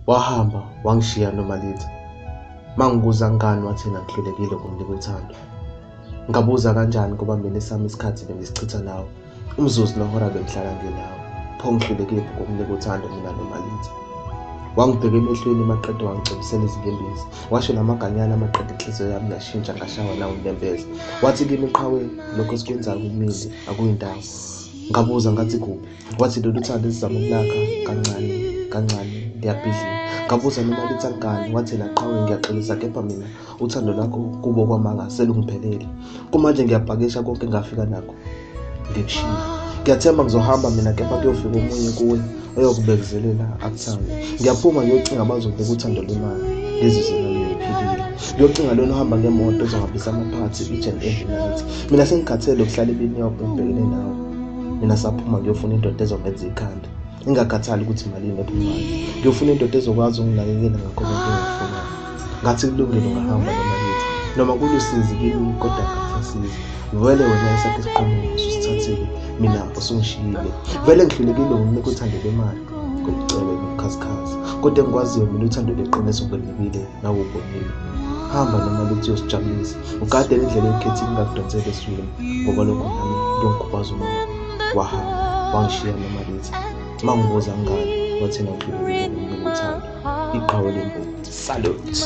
Wahamba wangishiya Nomalitha. Mangibuza ngani wathi yena ngihlulekile ukumnika uthando. Ngabuza kanjani ngoba mina esami isikhathi bengisichitha nawe. Umzuzu nehora bengihlala nginawe. Pho ngihlulekile ukukunika uthando mina Nomalitha. Wangibheka emehlweni maqede wangicobisela izinyembezi. Washo namaganyana maqede inhliziyo yami yashintsha ngashawa nawunembeza. Wathi kimi qhawe lokho esikwenzayo kumile akuyindawo. Ngabuza ngathi kuphi? Wathi lolu thando esizama ukulakha kancane kancane liyabhidlika. Ngabuza noma lithi angani, wathi yena qhawe ngiyaxolisa kepha mina uthando lwakho kubo kwamanga selungiphelele. Kumanje ngiyapakisha konke engafika nakho ngikushiye. Ngiyathemba ngizohamba mina kepha kuyofika omunye kuwe oyokubekezelela akuthande. Ngiyaphuma ngiyocinga abazokunika uthando lwemali ngizizwe nami ngiphilile. Ngiyocinga lona ohamba ngemoto ozohambisa amaphathi each and every night. Mina sengikhathele ukuhlala ebinyoka ngibhekene nawe. Mina saphuma ngiyofuna indoda ezongenza ikhanda. Ingakhathali ukuthi malini ephumayo. Ngiyofuna indoda ezokwazi ukunginakekela ngakho konke engikufunayo. Ngathi kulungile ungahamba noma kithi. Noma kulusizi kimi kodwa akusasizi. Vele wena esakho isinqumo ususithathile mina usungishiyile. Vele ngihlulekile ukunika uthando lwemali ngokucela nobukhazikhazi. Kodwa engikwaziyo mina uthando lweqiniso ngilunikile nawe ubonile. Hamba noma lithi uyosijabulisa. Ugade le ndlela oyikhethile ingakudonsela eswini ngoba lokho nami kuyongikhubaza umoya. Wahamba wangishiya noma lithi. Mangibuza ngani wathi yena ngihlulekile ukumnika uthando. Iqhawe lembuzi. Salute.